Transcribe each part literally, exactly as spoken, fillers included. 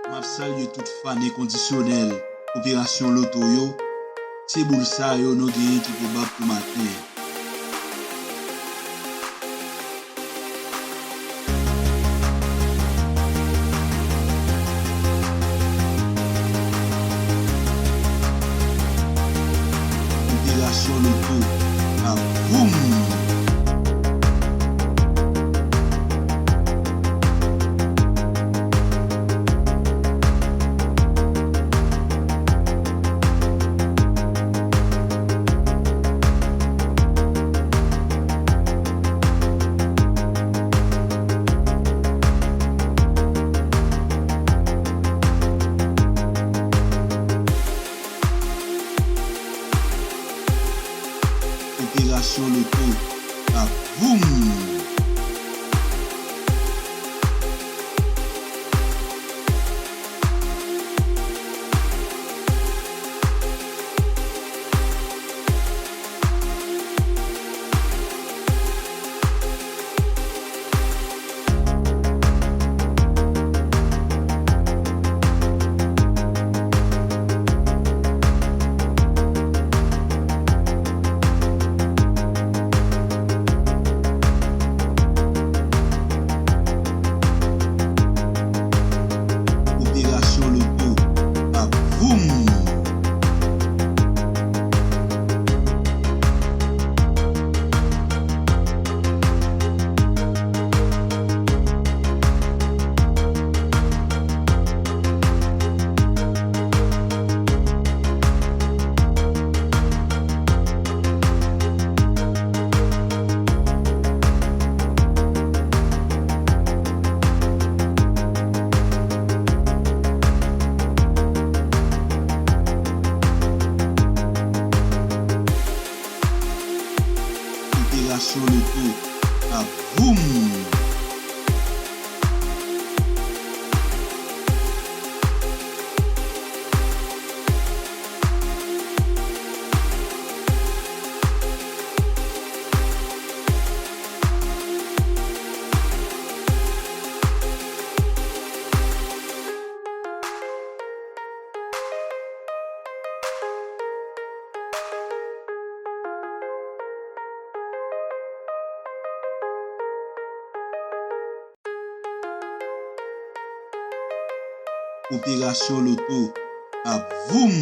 M ap salye tout fan enkondisyonèl Operasyon Loto yo. Se boul sa yo nou genyen ki pwobab pou maten an. Operasyon Loto ap voum! Operasyon Loto ap voum! Operasyon Loto ap voum! Operasyon Loto ap voum! Operasyon Loto ap voum!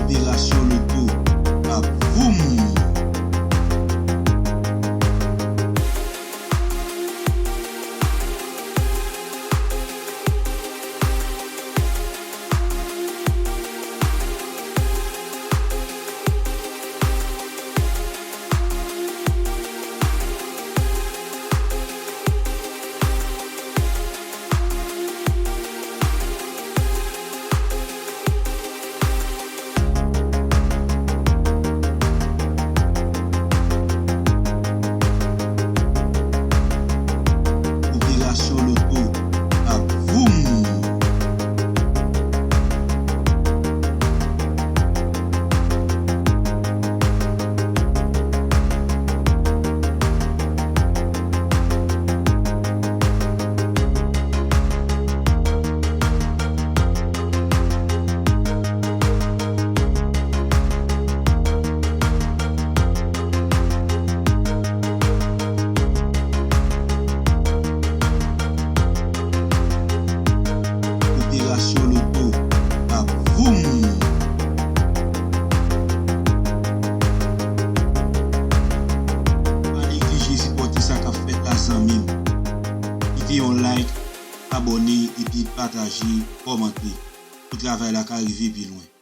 Operasyon Loto ap voum! Operasyon Loto ap voum! Operasyon Loto ap voum! Pa neglije sipòte sa k ap fèt la, zanmi m. Kite yon like, abòne epi pataje, kòmante pou travay la ka rive pi lwen.